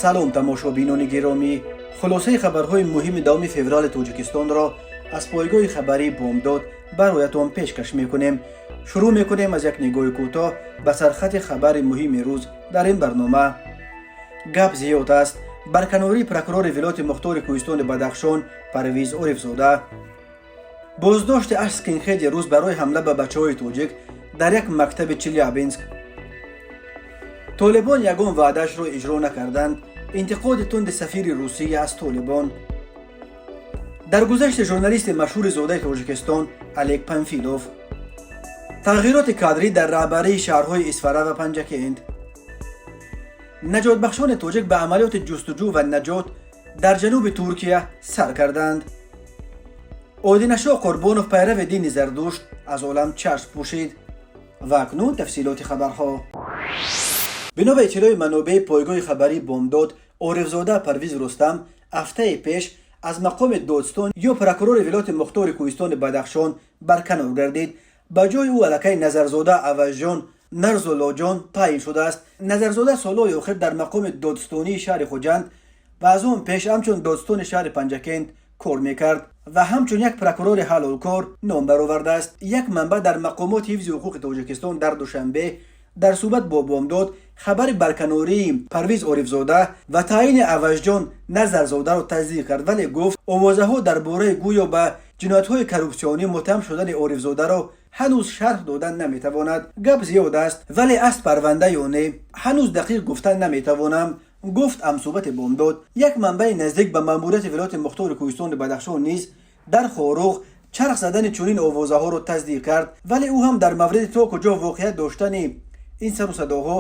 Салом, тамошобинони гиромӣ! Хулосаи хабарҳои муҳими 10 феврали Тоҷикистонро аз пойгоҳи хабарии «Бомдод» бароятон пешкаш мекунем. Шурӯъ мекунем аз як нигоҳи кӯтоҳ ба сархати хабари муҳими рӯз. Дар ин барнома гап зиёд аст: барканории прокурори вилояти мухтори кӯҳистони Бадахшон Парвиз Орифзода, боздошти аш скинхеди рус барои ҳамла ба бачаҳои тоҷик дар як мактаби Челябинск, Толибон ягон ваъдаашро иҷро накарданд, интиқоди тунди сафири Русия аз Толибон, даргузашти журналисти машҳури зодаи Тоҷикистон Олег Панфилов, тағйироти кадрӣ дар раҳбарии шаҳрҳои Исфара ва Панҷакент, наҷотбахшони тоҷик ба амалиёти ҷустуҷӯ ва наҷот дар ҷануби Туркия сар карданд, Одинашоҳ Қурбонов, пайрави дини Зардушт, аз олам чашм пӯшид. Ва акнун тафсилоти хабарҳо. Бино ба иттилои манобеи пойгоҳи хабарии «Бомдод», Орифзода Парвиз Рустам ҳафтаи пеш аз мақоми додстон ё прокурори вилояти мухтори кӯҳистони Бадахшон барканор гардид. Ба ҷои ӯ аллакай Назарзода Авазҷон Нарзуллоҷон таъин шудааст. Назарзода солҳои охир дар мақоми додстонии шаҳри Хуҷанд ва аз он пеш ҳамчун додстони шаҳри Панҷакент кор мекард ва ҳамчун як прокурори ҳалолкор ном баровардааст. Як манбаъ дар мақомоти ҳифзи ҳуқуқи Тоҷикистон дар Душанбе дар суҳбат бо «Бомдод» хабари барканории Парвиз Орифзода ва таъини Авазҷон Назарзодаро тасдиқ кард, вале гуфт, овозаҳо дар бораи гӯё ба ҷиноятҳои коррупсионӣ муттаҳам шудани Орифзодаро ҳанӯз шарҳ додан наметавонад. «Гап зиёд аст, вале аст парванда ё не, ҳанӯз дақиқ гуфтан наметавонам», гуфт ҳамсӯҳбати «Бомдод». Як манбаи наздик ба маъмурияти вилояти мухтори кӯҳистони Бадахшон низ дар Хоруғ чарх задани чунин овозаҳоро тасдиқ кард, вале ӯ ҳам дар мавриди то куҷо воқеият доштани ин сару садоҳо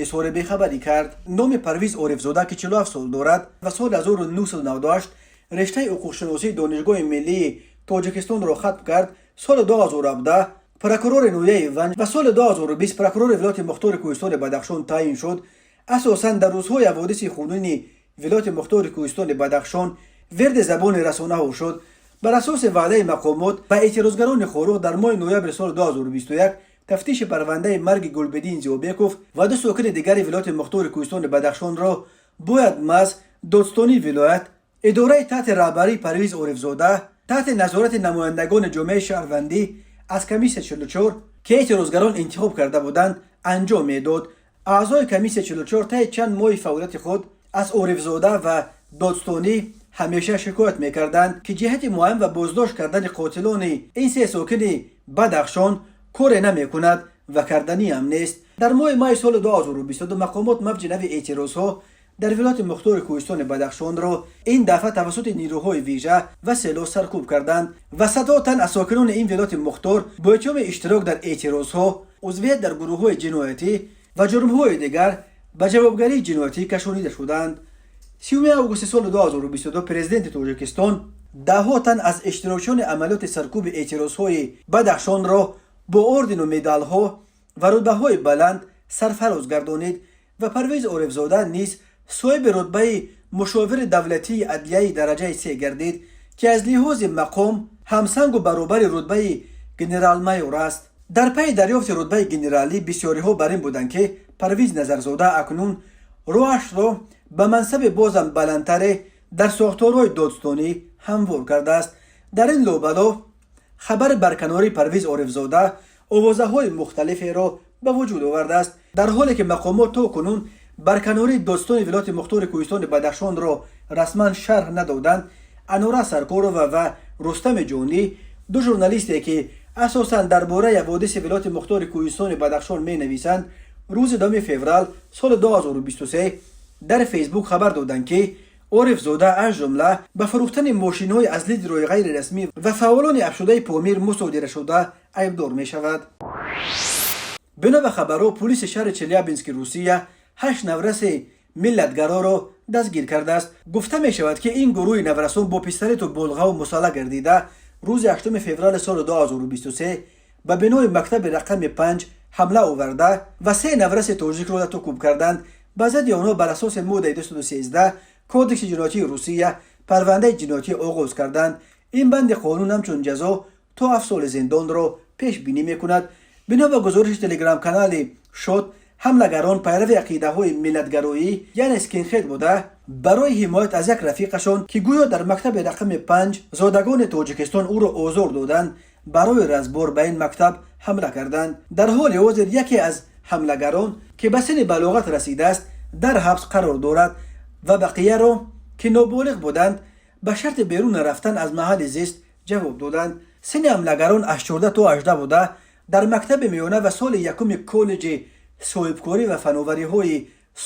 изҳори бехабарӣ кард. Номи Парвиз Орифзода, ки 47 сол дорад ва соли 1998 рештаи ҳуқуқшиносии Донишгоҳи миллии Тоҷикистонро хатм кард, соли 2017 прокурори ноҳияи Ванҷ ва соли 2020 прокурори вилояти мухтори кӯҳистони Бадахшон таъин шуд. Асосан дар рӯзҳои ҳаводиси хунини вилояти мухтори кӯҳистони Бадахшон верди забони расонаҳо шуд. Бар асоси ваъдаи мақомот ба эътирозгарони Хоруғ дар моҳи ноябри соли 2021, тафтиши парвандаи марги Гулбиддин Зиёбеков ва ду сокини дигари вилояти мухтори кӯҳистони Бадахшонро бояд маҳз додстонии вилоят, идораи таҳти раҳбарии Парвиз Орифзода, таҳти назорати намояндагони ҷомеаи шаҳрвандӣ аз комиссия 44, ки эътирозгарон интихоб карда буданд, анҷом медод. Аъзои комиссия 44 таи чанд моҳи фаъолияти худ аз Орифзода ва додстонӣ ҳамеша шикоят мекарданд, ки ҷиҳати муайян ва боздошт кардани қотилони ин се сокини Бадахшон коре намекунад ва карданиам нест. Дар моҳи майи соли 2022 мақомот мавҷи нави эътирозҳо дар вилояти мухтори кӯҳистони Бадахшонро ин дафъа тавассути нирӯҳои вижа ва силоҳ саркӯб карданд ва садҳо тан аз сокинони ин вилояти мухтор бо иттиҳоми иштирок дар эътирозҳо, узвият дар гурӯҳҳои ҷиноятӣ ва ҷурмҳои дигар ба ҷавобгарии ҷиноятӣ кашонида шуданд. 30 августи соли 2022 президенти Тоҷикистон даҳҳо тан аз иштирокчиёни амалиёти саркӯби эътирозҳои Бадахшонро бо ордену медалҳо ва рутбаҳои баланд сарфароз гардонид ва Парвиз Орифзода низ соҳиби рутбаи мушовири давлатии адлияи дараҷаи се гардид, ки аз лиҳози мақом ҳамсангу баробари рутбаи генерал-майор аст. Дар пайи дарёфти рутбаи генералӣ бисёриҳо бар ин буданд, ки Парвиз Назарзода акнун роҳашро ба мансаби бозам баландтаре дар сохторҳои додстонӣ ҳамвор кардааст. Дар ин лобало хабари барканории Парвиз Орифзода овозаҳои мухталиферо ба вуҷуд овардааст. Дар ҳоле ки мақомот то кунун барканории додстони вилояти мухтори кӯҳистони Бадахшонро расман шарҳ надоданд, Анора Саркорова ва Рустами Ҷонӣ, ду журналисте, ки асосан дар бораи ҳаводиси вилояти мухтори кӯҳистони Бадахшон менависанд, рӯзи 10 феврал соли 2023 дар Фейсбук хабар доданд, ки Орифзода аз ҷумла ба фурӯхтани мошинҳои аз лидерои ғайрирасмӣ ва фаъолони афшудаи Помир мусодирашуда айбдор мешавад. Бино ба хабарҳо, пулиси шаҳри Челябински Русия ҳашт навраси миллатгароро дастгир кардааст. Гуфта мешавад, ки ин гурӯҳи наврасон бо пистолету болғаву мусаллаҳ гардида, рӯзи 8 феврали соли 2023 ба бинои мактаби рақами 5 ҳамла оварда ва се навраси тоҷикро латукӯб карданд. Ба задди онҳо бар асоси моддаи 213 Кодекси ҷиноятии Русия парвандаи ҷиноятӣ оғоз карданд. Ин банди қонун ҳамчун ҷазо то 7 соли зиндонро пешбинӣ мекунад. Бино ба гузориши телеграм-канали «Шот», Ҳамлагарон пайрави ақидаҳои миллатгароӣ, яъне скинхед буда, барои ҳимоят аз як рафиқашон, ки гӯё дар мактаби рақами 5 зодагони Тоҷикистон ӯро озор доданд, барои разбор ба ин мактаб ҳамла карданд. Дар ҳоли ҳозир яке аз ҳамлагарон, ки ба синни балоғат расидааст, дар ҳабс қарор дорад ва бақияро, ки ноболиғ буданд, ба шарти берун нарафтан аз маҳалли зист ҷавоб доданд. Синни ҳамлагарон аз 14 то 18 буда, дар мактаби миёна ва соли якуми коллеҷи соҳибкорӣ ва фановариҳои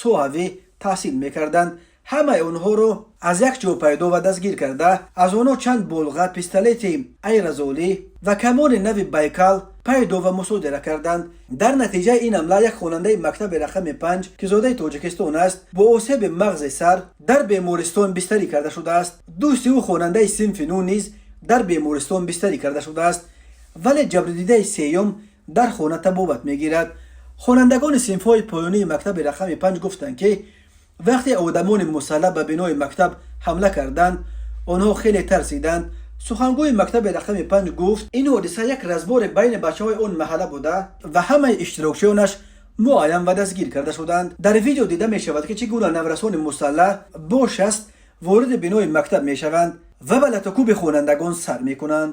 соҳавӣ таҳсил мекарданд. Ҳамаи онҳоро аз як ҷо пайдо ва дастгир карда, аз онҳо чанд болға, пистолети аэрозолӣ ва камони нави Байкал пайдо ва мусодира карданд. Дар натиҷаи ин ҳамла як хонандаи мактаби рақами 5, ки зодаи Тоҷикистон аст, бо осеби мағзи сар дар бемористон бистарӣ карда шудааст. Дӯсти ӯ, хонандаи синфи 9, низ дар бемористон бистарӣ карда шудааст, вале ҷабрдидаи сеюм дар хона табобат мегирад. Хонандагони синфҳои поёнии мактаби рақами 5 гуфтанд, ки вақте одамони мусаллаҳ ба бинои мактаб ҳамла карданд, онҳо хеле тарсиданд. Сухангӯи мактаби рақами 5 гуфт, ин ҳодиса як разбори байни бачаҳои он маҳалла буда ва ҳамаи иштирокчиёнаш муайян ва дастгир карда шуданд. Дар видео дида мешавад, ки чӣ гуна наврасони мусаллаҳ бо шаст вориди бинои мактаб мешаванд ва ба латукӯби хонандагон сар мекунанд.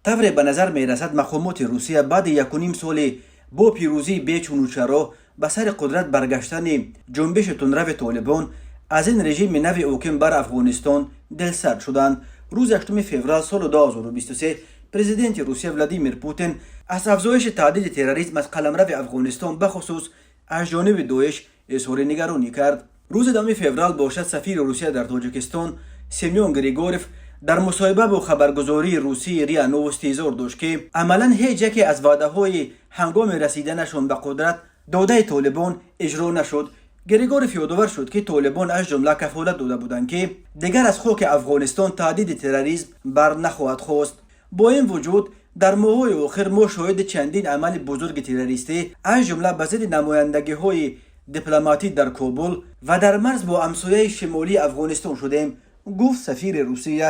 Тавре ба назар мерасад, мақомоти Русия баъди 1,5 соли бо пирӯзии бечуну чаро ба сари қудрат баргаштани ҷунбиши тундрави Толибон аз ин режими нави ҳоким бар Афғонистон дилсард шуданд. Рӯзи 8 феврал соли 2023 президенти Русия Владимир Путин аз афзоиши таҳдиди терроризм аз қаламрави Афғонистон, бахусус аз ҷониби Доиш, изҳори нигаронӣ кард. Рӯзи 10 феврал бошад, сафири Русия дар Тоҷикистон Семён Григорев дар мусоҳиба бо хабаргузории русии РИА Новости изҳор дошт, ки амалан ҳеҷ яке аз ваъдаҳои ҳангоми расиданашон ба қудрат додаи Толибон иҷро нашуд. Григорев ёдовар шуд, ки Толибон аз ҷумла кафолат дода буданд, ки дигар аз хоки Афғонистон таҳдиди терроризм бар нахоҳад хост. Бо ин вуҷуд дар моҳҳои охир мо шоҳиди чандин амали бузурги террористӣ, аз ҷумла ба зидди намояндагиҳои дипломатӣ дар Кобул ва дар марз бо ҳамсояи шимолии Афғонистон шудем, гуфт сафири Русия.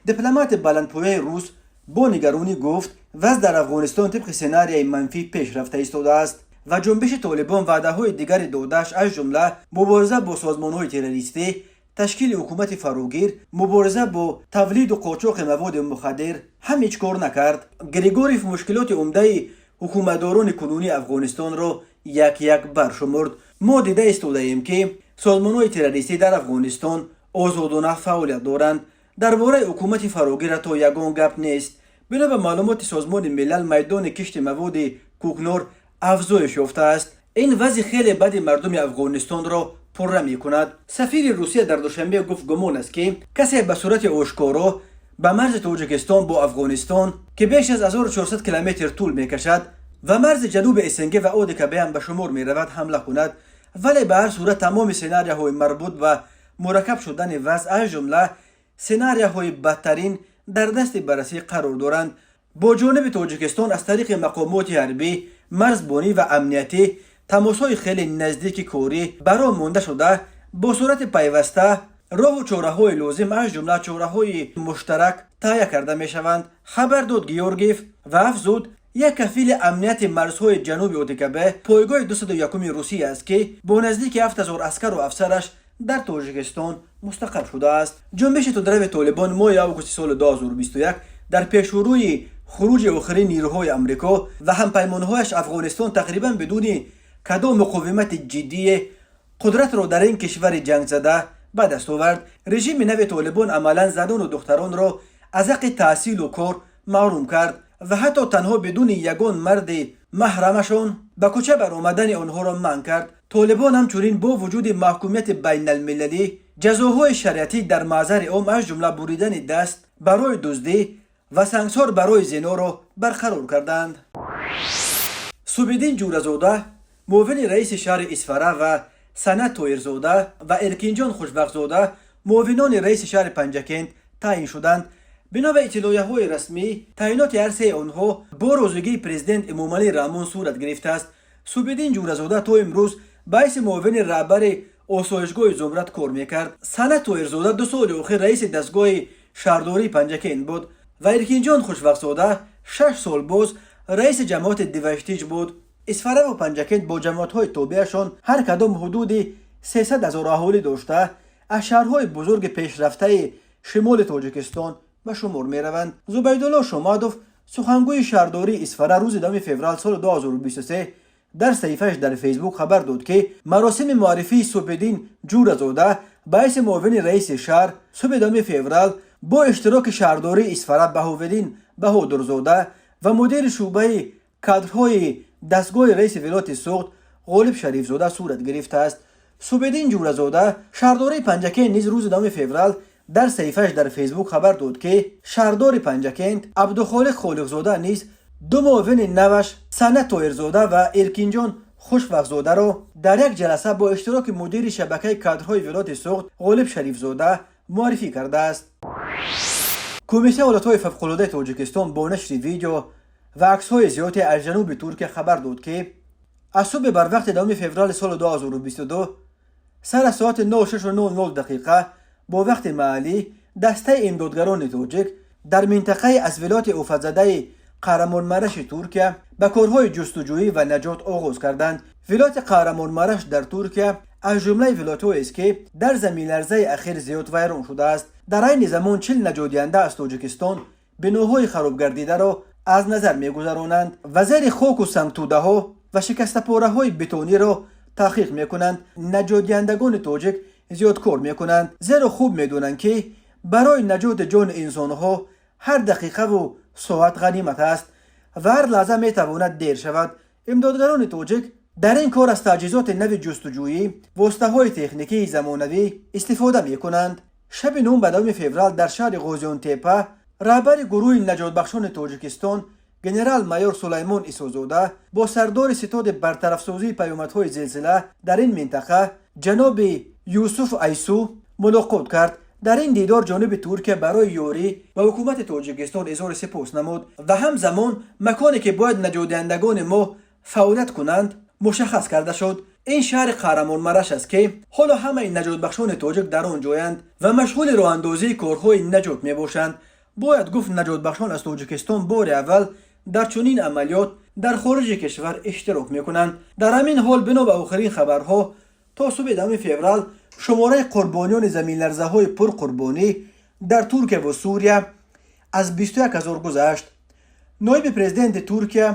Дипломати баландпояи рус бо нигаронӣ гуфт, вазъ дар Афғонистон тибқи сценарияи манфӣ пеш рафта истодааст ва ҷунбиши Толибон ваъдаҳои дигари додааш, аз ҷумла мубориза бо созмонҳои террористӣ, ташкили ҳукумати фарогир, мубориза бо тавлиду қочоқи маводи мухаддир, ҳам ҳеҷ кор накард. Григорев мушкилоти умдаи ҳукуматдорони кунунии Афғонистонро як як баршумурд. Мо дида истодаем, ки созмонҳои террористӣ дар Афғонистон озодона фаъолият доранд. Дар бораи ҳукумати фарогир ҳатто ягон гап нест. Бино ба маълумоти Созмони Милал, майдони кишти маводи кӯкнор афзоиш ёфтааст. Ин вазъи хеле бади мардуми Афғонистонро пурра мекунад. Сафири Русия дар Душанбе гуфт, гумон аст, ки касе ба сурати ошкоро ба марзи Тоҷикистон бо Афғонистон, ки беш аз 1400 километр тӯл мекашад ва марзи ҷануби СНГ ва ОДКБ ҳам ба шумор меравад, ҳамла кунад. Вале ба ҳар сурат тамоми сценарияҳои марбут ба мураккаб шудани вазъ, аз ҷумла сценарияҳои бадтарин, дар дасти баррасӣ қарор доранд. Бо ҷониби Тоҷикистон аз тариқи мақомоти ҳарбӣ, марзбонӣ ва амниятӣ тамосҳои хеле наздики корӣ ба роҳ монда шуда, бо сурати пайваста роҳу чораҳои лозим, аз ҷумла чораҳои муштарак, таҳия карда мешаванд, хабар дод Георгиев ва афзуд, як кафили амнияти марзҳои ҷануби ОДКБ пойгоҳи 201 Русия аст, ки бо наздики 7000 аскару афсараш дар Тоҷикистон мустақар шудааст. Ҷунбиши тундрави Толибон моҳи августи соли 2021 дар пешурӯи хуруҷи охирин нирӯҳои Амрико ва ҳампаймонҳояш Афғонистон тақрибан бидуни кадом муқовимати ҷиддие қудратро дар ин кишвари ҷангзада ба даст овард. Режими нави Толибон амалан занону духтаронро аз ҳаққи таҳсилу кор маҳрум кард ва ҳатто танҳо бидуни ягон марди маҳрамашон ба кӯча баромадани онҳоро манъ кард. Толибон ҳамчунин бо вуҷуди маҳкумияти байналмилалӣ ҷазоҳои шариатӣ дар маъзари ом, аз ҷумла буридани даст барои дуздӣ ва сангсор барои зиноро барқарор карданд. Субиддин Ҷӯразода, муовини раиси шаҳри Исфара, ва Санат Тоирзода ва Эркинҷон Хушбахтзода муовинони раиси шаҳри Панҷакент таъин шуданд. Бино ба иттилоияҳои расмӣ, таъиноти ҳар сеи онҳо бо розигии президент Эмомалӣ Раҳмон сурат гирифтааст. Субиддин Ҷӯразода то имрӯз ба ҳайси муовини раҳбари осоишгоҳи Зумрад кор мекард. Санат Тоирзода 2 соли охир раиси дастгоҳи шаҳрдории Панҷакент буд ва Эркинҷон Хушбахтзода 6 сол боз раиси ҷамоати Деваштич буд. Исфараву Панҷакент бо ҷамоатҳои тобеашон ҳар кадом ҳудуди 300 ҳазор аҳолӣ дошта, аз шаҳрҳои бузурги пешрафтаи шимоли Тоҷикистон ба шумор мераванд. Зубайдулло Шомадов, сухангӯи шаҳрдории Исфара, рӯзи 10 феврал соли 2023 дар саҳифааш дар Фейсбук хабар дод, ки маросими муаррифии Субҳиддин Ҷӯразода ба ҳайси муовини раиси шаҳр субҳи 10 феврал бо иштироки шаҳрдории Исфара Баҳовиддин Баҳодурзода ва мудири шӯъбаи кадрҳои дастгоҳи раиси вилояти Суғд Ғолиб Шарифзода сурат гирифтааст. Субҳиддин Ҷӯразода. Шаҳрдории Панҷакент низ рӯзи 10 феврал дар саҳифааш дар Фейсбук хабар дод, ки шаҳрдори Панҷакент Абдухолиқ Холиқзода низ ду муовини наваш Санат Тоирзода ва Эркинҷон Хушвақтзодаро дар як ҷаласа бо иштироки мудири шабакаи кадрҳои вилояти Суғд Ғолиб Шарифзода муаррифӣ кардааст. Кумитаи ҳолатҳои фавқулодаи Тоҷикистон бо нашри видео ва аксҳои зиёде аз ҷануби Туркия хабар дод, ки аз субҳи барвақти 10 феврали соли 2022 сар аз соати 06:00 дақиқа бо вақти маҳаллӣ дастаи имдодгарони тоҷик дар минтақаи аз вилояти офатзадаи Қаҳрамонмараши Туркия ба корҳои ҷустуҷӯӣ ва наҷот оғоз карданд. Вилояти Қаҳрамонмараш дар Туркия аз ҷумлаи вилоятҳоест, ки дар заминларзаи ахир зиёд вайрон шудааст. Дар айни замон 40 наҷотдиҳанда аз Тоҷикистон биноҳои харобгардидаро аз назар мегузаронанд ва зери хоку сангтӯдаҳо ва шикастапораҳои бетониро таҳқиқ мекунанд. Наҷотдиҳандагони тоҷик зиёд кор мекунанд, зеро хуб медонанд, ки барои наҷоти ҷони инсонҳо ҳар дақиқаву соат ғанимат аст ва ҳар лаҳза метавонад дер шавад. Имдодгарони тоҷик дар ин кор аз таҷҳизоти нави ҷустуҷӯӣ, воситаҳои техникии замонавӣ истифода мекунанд. Шаби 9 ба 10 феврал дар шаҳри Ғозионтепа раҳбари гурӯҳи наҷотбахшони Тоҷикистон генерал-майор Сулаймон Исозода бо сардори ситоди бартарафсозии паёмадҳои зилзила дар ин минтақа ҷаноби Юсуф Айсу мулоқот кард. Дар ин дидор ҷониби Туркия барои ёрӣ ба ҳукумати Тоҷикистон изҳори сипос намуд ва ҳамзамон маконе, ки бояд наҷотдиҳандагони мо фаъолият кунанд, мушаххас карда шуд. Ин шаҳри Қаҳрамонмараш аст, ки ҳоло ҳамаи наҷотбахшони тоҷик дар он ҷоянд ва машғули роҳандозии корҳои наҷот мебошанд. Бояд гуфт, наҷотбахшон аз Тоҷикистон бори аввал дар чунин амалиёт дар хориҷи кишвар иштирок мекунанд. Дар ҳамин ҳол, бино ба охирин хабарҳо, то субҳи 10 феврал шумораи қурбониёни заминларзаҳои пурқурбонӣ дар Туркия ва Сурия аз 21 ҳазор гузашт. Ноиби президенти Туркия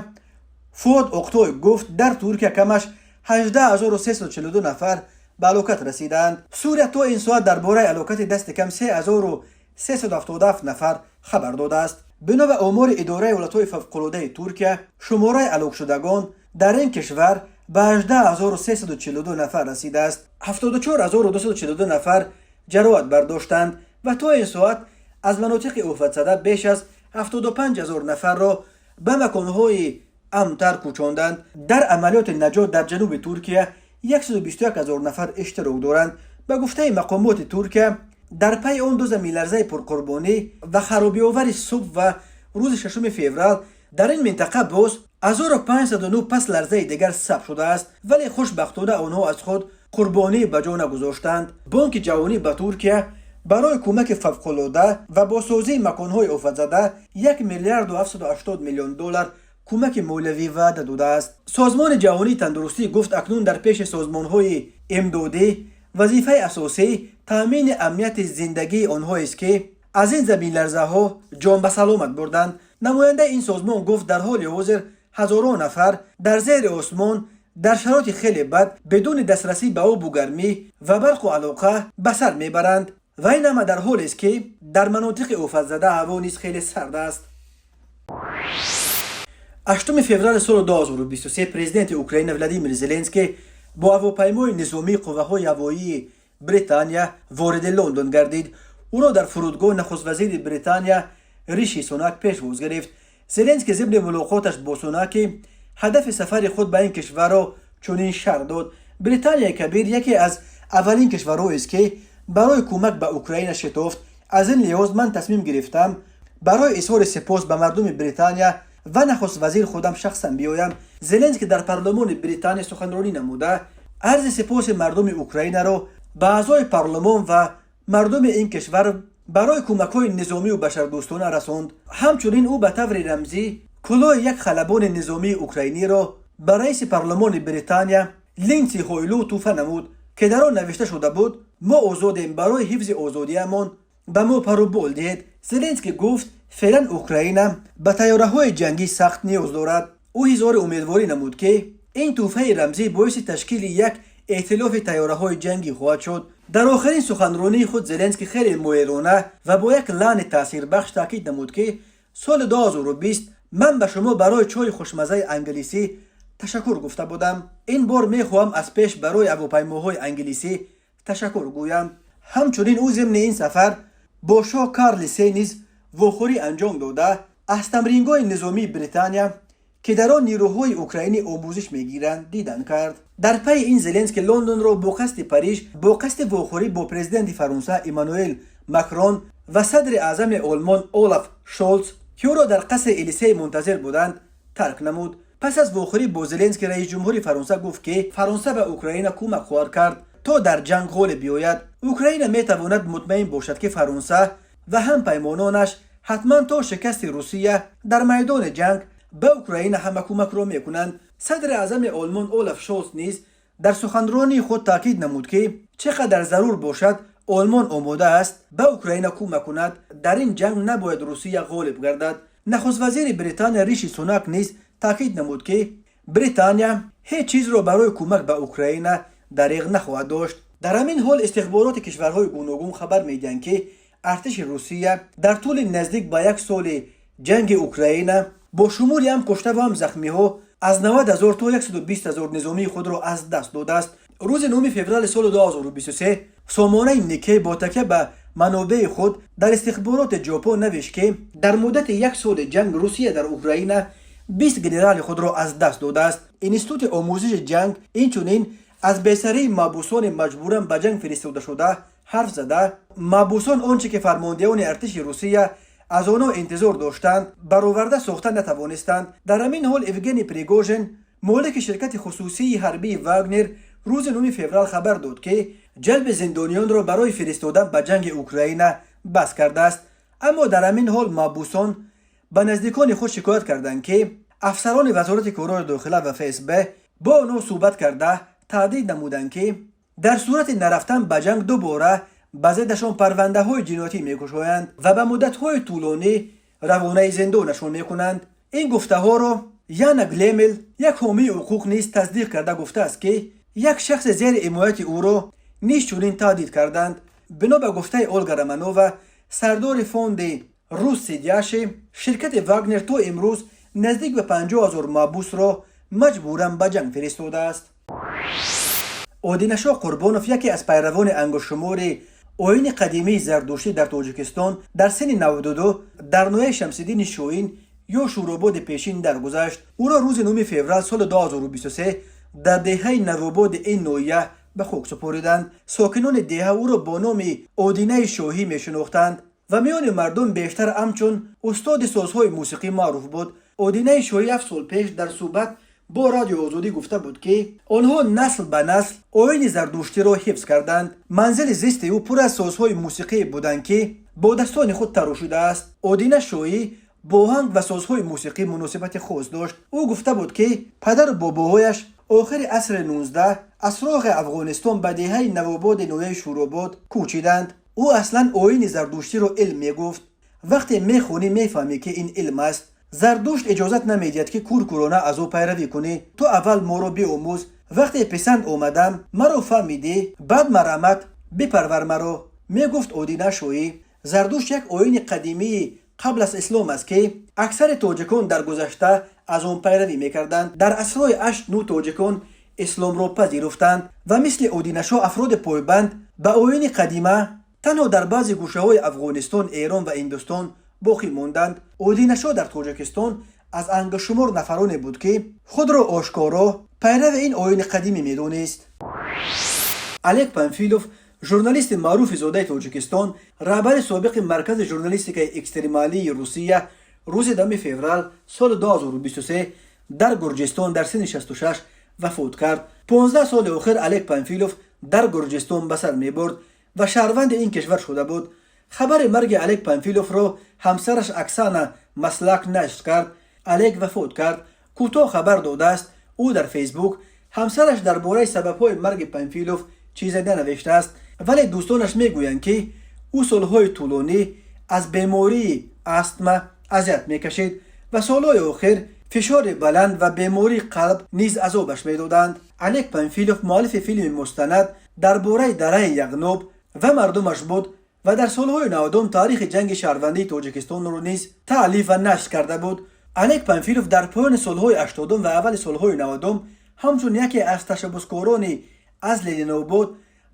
Фуод Оқтой гуфт, дар Туркия камаш 18342 нафар ба ҳалокат расидаанд. Сурия то ин соат дар бораи ҳалокати дасти кам 3377 нафар хабар додааст. Бино ба омори идораи ҳолатҳои фавқулодаи Туркия, шумораи ҳалокшудагон дар ин кишвар ба 18342 нафар расидааст. 74242 нафар ҷароҳат бардоштанд ва то ин соат аз манотиқи офатзада беш аз 75 ҳазор нафарро ба маконҳои амнтар кӯчонданд. Дар амалиёти наҷот дар ҷануби Туркия 121 ҳазор нафар иштирок доранд. Ба гуфтаи мақомоти Туркия, дар пайи он ду заминларзаи пурқурбонӣ ва харобиовари субҳ ва рӯзи 6 феврал дар ин минтақа боз 1509 пас ларзаи дигар сабт шудааст, вале хушбахтона онҳо аз худ қурбонӣ ба ҷо нагузоштанд. Бонки ҷаҳонӣ ба Туркия барои кӯмаки фавқулода ва бозсозии маконҳои офатзада 1 миллиарду 780 миллион доллар кӯмаки молиявӣ ваъда додааст. Созмони ҷаҳонии тандурустӣ гуфт, акнун дар пеши созмонҳои имдодӣ вазифаи асосӣ таъмини амнияти зиндагии онҳоест, ки аз ин заминларзаҳо ҷон ба саломат бурданд. Намояндаи ин созмон гуфт, дар ҳоли ҳозир ҳазорон нафар дар зери осмон дар шароити хеле бад, бидуни дастрасӣ ба обу гармӣ ва барқу алоқа ба сар мебаранд ва ин ҳама дар ҳолест, ки дар манотиқи офатзада ҳаво низ хеле сард аст. 8 феврали соли 2023 президенти Украина Владимир Зеленский бо ҳавопаймои низомии қувваҳои ҳавоии Британия вориди Лондон гардид. Ӯро дар фурудгоҳ нахуствазири Британия Риши Сунак пешвоз гирифт. Зеленский зимни мулоқоташ бо Сунаки ҳадафи сафари худ ба ин кишварро чунин шарҳ дод: «Британияи Кабир яке аз аввалин кишварҳоест, ки барои кӯмак ба Украина шитофт. Аз ин лиҳоз ман тасмим гирифтам барои изҳори сипос ба мардуми Британия ва нахуствазир худам шахсан биёям». Зеленский дар парлумони Британия суханронӣ намуда, арзи сипоси мардуми Украинаро ба аъзои парлумон ва мардуми ин кишвар барои кӯмакҳои низомию башардӯстона расонд. Ҳамчунин ӯ ба таври рамзӣ кулоҳи як халабони низомии украиниро Ба раиси парлумони Британия Линдси Ҳойлу тӯҳфа намуд, ки дар он навишта шуда буд: «Мо озодем, барои ҳифзи озодиямон ба мо пару бол диҳед». Зеленский гуфт, феълан Украина ба тайёраҳои ҷангӣ сахт ниёз дорад. Ӯ изҳори умедворӣ намуд, ки ин тӯҳфаи рамзӣ боиси ташкили як эътилофи тайёраҳои ҷангӣ хоҳад шуд. Дар охирин суханронии худ Зеленский хеле моҳирона ва бо як лаҳни таъсирбахш таъкид намуд, ки соли 2020 ман ба шумо барои чойи хушмаззаи англисӣ ташаккур гуфта будам. Ин бор мехоҳам аз пеш барои ҳавопаймоҳои англисӣ ташаккур гӯям. Ҳамчунин ӯ зимни ин сафар бо шоҳ Карли Се низ вохӯрӣ анҷом дода, аз тамрингоҳи низомии Британия, ки дар он нирӯҳои украинӣ омӯзиш мегиранд, дидан кард. Дар пайи ин Зеленский Лондонро бо қасди Париж, бо қасди вохӯрӣ бо президенти Фаронса Эммануэл Макрон ва садри аъзами Олмон Олаф Шолц, ки ӯро дар қасри Элисей мунтазир буданд, тарк намуд. Пас аз вохӯрӣ бо Зеленский раиси ҷумҳури Фаронса гуфт, ки Фаронса ба Украина кӯмак хоҳад кард, то дар ҷанг ғолиб биёяд. Украина метавонад мутмаин бошад, ки Фаронса ва ҳампаймононаш ҳатман то шикасти Русия дар майдони ҷанг ба Украина ҳама кӯмакро мекунанд. Садри аъзами Олмон Олаф Шолц низ дар суханронии худ таъкид намуд, ки чӣ қадар зарур бошад, Олмон омода аст ба Украина кӯмак кунад. Дар ин ҷанг набояд Русия ғолиб гардад. Нахуствазири Британия Риши Сунак низ таъкид намуд, ки Британия ҳеҷ чизро барои кӯмак ба Украина дариғ нахоҳад дошт. Дар ҳамин ҳол истихбороти кишварҳои гуногун хабар медиҳанд, ки артиши Русия дар тӯли наздик ба як соли ҷанги Украина бо шумули ҳам куштаву ҳам захмиҳо аз 90 ҳазор то 120 ҳазор низомии худро аз даст додааст. Рӯзи 9 феврали соли 2023 сомонаи Никей бо такя ба манобеи худ дар истихбороти Ҷопон навишт, ки дар муддати як соли ҷанг Русия дар Украина 20 генерали худро аз даст додааст. Институти омӯзиши ҷанг инчунин аз бесарии маҳбусони маҷбуран ба ҷанг фиристодашуда ҳарф зада, маҳбусон он чӣ ки фармондеҳони артиши Русия аз онҳо интизор доштанд, бароварда сохта натавонистанд. Дар ҳамин ҳол Евгений Пригожин, молики ширкати хусусии ҳарбии Вагнер, рӯзи 9 феврал хабар дод, ки ҷалби зиндониёнро барои фиристодан ба ҷанги Украина бас кардааст. Аммо дар ҳамин ҳол маҳбусон ба наздикони худ шикоят карданд, ки афсарони Вазорати корҳои дохила ва ФСБ бо онҳо суҳбат карда, таҳдид намуданд, ки дар сурати нарафтан ба ҷанг дубора ба зиддашон парвандаҳои ҷиноятӣ мекушоянд ва ба муддатҳои тӯлонӣ равонаи зиндонашон мекунанд. Ин гуфтаҳоро Яна Глемел, як ҳомии ҳуқуқ, низ тасдиқ карда гуфтааст, ки як шахси зери ҳимояти ӯро низ чунин таҳдид карданд. Бино ба гуфтаи Олга Романова, сардори фонди Рус Сидящий, ширкати Вагнер то имрӯз наздик ба 50 000 маҳбусро маҷбуран ба ҷанг фиристодааст. Одинашоҳ Қурбонов, яке аз пайравони ангуштшумори оини қадимии зардуштӣ дар Тоҷикистон, дар синни 92 дар ноҳияи Шамсиддини Шоҳин ё Шӯрободи пешин даргузашт. Ӯро рӯзи 9 феврал соли 2023 дар деҳаи Навободи ин ноҳия ба хок супориданд. Сокинони деҳа ӯро бо номи Одинаи Шоҳӣ мешинохтанд ва миёни мардум бештар ҳамчун устоди созҳои мусиқӣ маъруф буд. Одинаи Шоҳӣ 7 сол пеш дар суҳбат бо Радиои Озодӣ гуфта буд, ки онҳо насл ба насл оини зардуштиро ҳифз карданд. Манзили зисти ӯ пур аз созҳои мусиқие буданд, ки бо дастони худ тарошидааст. Одина Шоҳӣ бо оҳанг ва созҳои мусиқӣ муносибати хос дошт. Ӯ гуфта буд, ки падару бобоҳояш охири асри 19 аз роғи Афғонистон ба деҳаи Навободи ноҳияи Шӯробод кӯчиданд. Ӯ аслан оини зардуштиро илм мегуфт. Вақте мехонӣ, мефаҳмӣ, ки ин илм аст. Зардушт иҷозат намедиҳад, ки куркурона аз ӯ пайравӣ кунӣ. Ту аввал моро биомӯз. Вақте писанд омадам, маро фаҳмидӣ, баъд марҳамат, бипарвар маро, мегуфт Одина Шоҳӣ. Зардушт як оини қадимии қабл аз ислом аст, ки аксари тоҷикон дар гузашта аз он пайравӣ мекарданд. Дар асрҳои 8-9 тоҷикон исломро пазируфтанд ва мисли Одинашоҳ афроди пойбанд ба оини қадима танҳо дар баъзе гӯшаҳои Афғонистон, Эрон ва Ҳиндустон боқӣ монданд. Одинашоҳ дар Тоҷикистон аз ангуштшумор нафароне буд, ки худро ошкоро пайрави ин оини қадимӣ медонист. Олег Панфилов, журналисти маъруфи зодаи Тоҷикистон, раҳбари собиқи Маркази журналистикаи экстремалии Русия, рӯзи 10 феврал соли 2023 дар Гурҷистон дар синни 66 вафот кард. 15 соли охир Олег Панфилов дар Гурҷистон ба сар мебурд ва шаҳрванди ин кишвар шуда буд. Хабари марги Олег Панфиловро ҳамсараш Оксана Маслак нашр кард. Олег вафот кард, кӯтоҳ хабар додааст. Ӯ дар Фейсбук ҳамсараш дар бораи сабабҳои марги Панфилов чизе нанавиштааст, вале дӯстонаш мегӯянд, ки ӯ солҳои тӯлонӣ аз бемории астма азият мекашид ва солҳои охир фишори баланд ва бемории қалб низ азобаш медоданд. Олег Панфилов муаллифи филми мустанад дар бораи дараи Яғноб ва мардумаш буд ва дар солҳои 90-ум таърихи ҷанги шаҳрвандии Тоҷикистонро низ таълиф ва нашр карда буд. Олег Панфилов дар поёни солҳои 80-ум ва аввали солҳои 90-ум ҳамчун яке аз ташаббускорони аз Ленинобод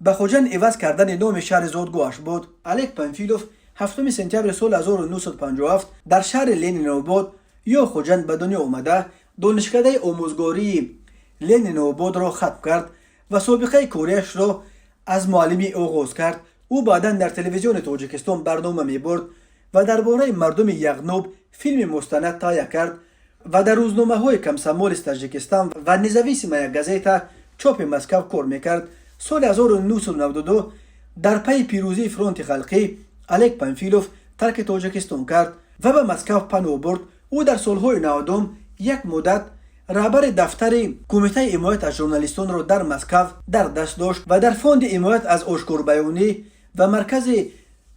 ба Хуҷанд иваз кардани номи шаҳри зодгоҳаш буд. Олег Панфилов 7 сентябри соли 1957 дар шаҳри Ленинобод ё Хуҷанд ба дунё омада, донишкадаи омӯзгории Ленинободро хатм кард ва собиқаи кориашро аз муаллимӣ оғоз кард. Ӯ баъдан дар Телевизиони Тоҷикистон барнома мебурд ва дар бораи мардуми Яғноб филми мустанад таҳия кард ва дар рӯзномаҳои «Комсомолец Таджикистан» ва «Независимая газета» чопи Москав кор мекард. Соли 1992 дар пайи пирӯзии Фронти халқӣ Олег Панфилов тарки Тоҷикистон кард ва ба Москав паноҳ бурд. Ӯ дар солҳои 90-ум як муддат раҳбари дафтари Кумитаи ҳимоят аз журналистонро дар Москав дар даст дошт ва дар Фонди ҳимоят аз ошкорбаёнӣ ва Маркази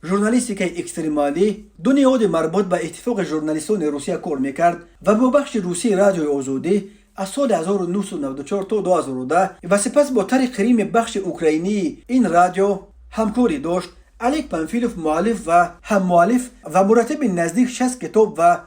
журналистикаи экстремалӣ, ду ниҳоди марбут ба Иттифоқи журналистони Русия, кор мекард ва бо бахши русии Радиои Озодӣ аз соли 1994 то 2010 ва сипас бо тари Қирими бахши украинии ин радио ҳамкорӣ дошт. Олег Панфилов муаллиф ва ҳаммуаллиф ва мураттиби наздик 60 китоб ва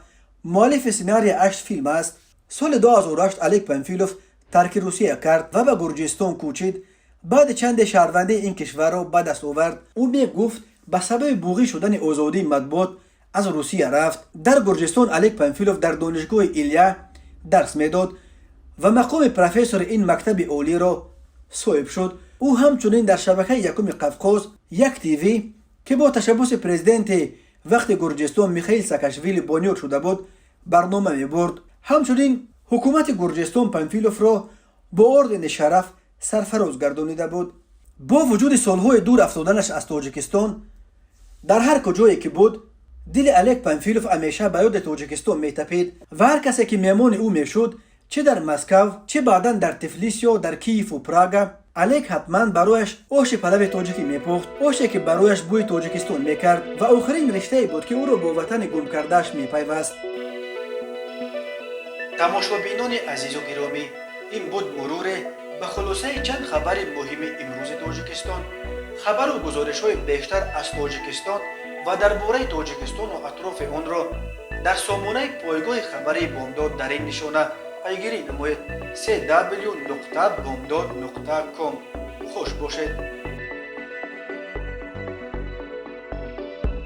муаллифи сценарии 8 филм аст. Соли 2008 Олег Панфилов тарки Русия кард ва ба Гурҷистон кӯчид. Баъди чанде шаҳрвандии ин кишварро ба даст овард. Ӯ мегуфт, ба сабаби буғӣ шудани озодии матбуот аз Русия рафт. Дар Гурҷистон Олег Панфилов дар Донишгоҳи Илия дарс медод ва мақоми профессори ин мактаби олиро соҳиб шуд. Ӯ ҳамчунин дар шабакаи якуми Қавқоз, Як ТВ, ки бо ташаббуси президенти вақти Гурҷистон Михаил Саакашвили бунёд шуда буд, барнома мебурд. Ҳамчунин ҳукумати Гурҷистон Панфиловро бо ордени Шараф сарфароз гардонида буд. Бо вуҷуди солҳои дур афтоданаш аз Тоҷикистон, дар ҳар куҷое ки буд, дили Олег Панфилов ҳамеша ба ёди Тоҷикистон метапид ва ҳар касе ки меҳмони ӯ мешуд, чӣ дар Москав, чӣ баъдан дар Тифлис ё дар Киеву Прага, Олег ҳатман барояш оши палави тоҷикӣ мепухт, оше ки барояш бӯи Тоҷикистон мекард ва охирин риштае буд, ки ӯро бо ватани гумкардааш мепайваст. Тамошобинони азизу гиромӣ, ин буд муруре ба хулосаи чанд хабари муҳими имрӯзи Тоҷикистон. Хабару гузоришҳои бештар аз Тоҷикистон ва дар бораи Тоҷикистону атрофи онро дар сомонаи пойгоҳи хабарии Бомдод дар ин нишона пайгирӣ намоед: cw.bomdod.com. Хуш бошед.